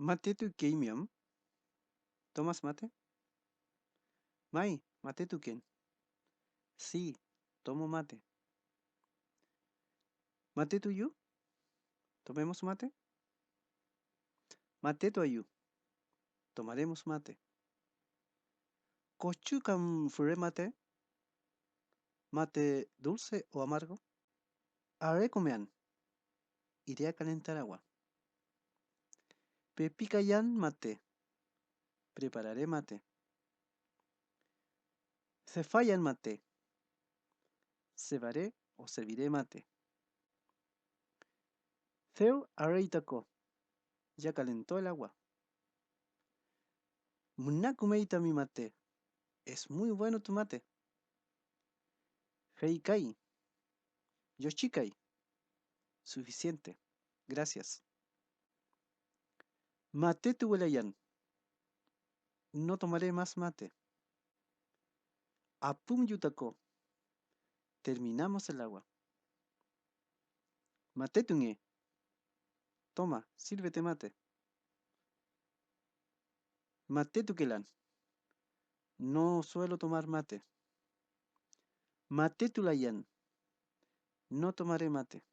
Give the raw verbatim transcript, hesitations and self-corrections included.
¿Matetukeymi am? ¿Tomas mate? May, matetuken. Sí, tomo mate. ¿Matetuyu? ¿Tomemos mate? Matetuayu. Tomaremos mate. ¿Kochu kam füre mate? ¿Mate dulce o amargo? Are komean. Iré a calentar agua. Pepikayan mate. Prepararé mate. Cefayan mate. Cebaré o serviré mate. Dew arüy ta ko. Ya calentó el agua. Müna kümey tami mate. Es muy bueno tu mate. Fey kay. Yochi kay. Suficiente. Gracias. Matetuwelayan. No tomaré más mate. Apümyu ta ko. Terminamos el agua. Matetunge. Toma, sírvete mate. Matetukelan. No suelo tomar mate. Matetulayan. No tomaré mate.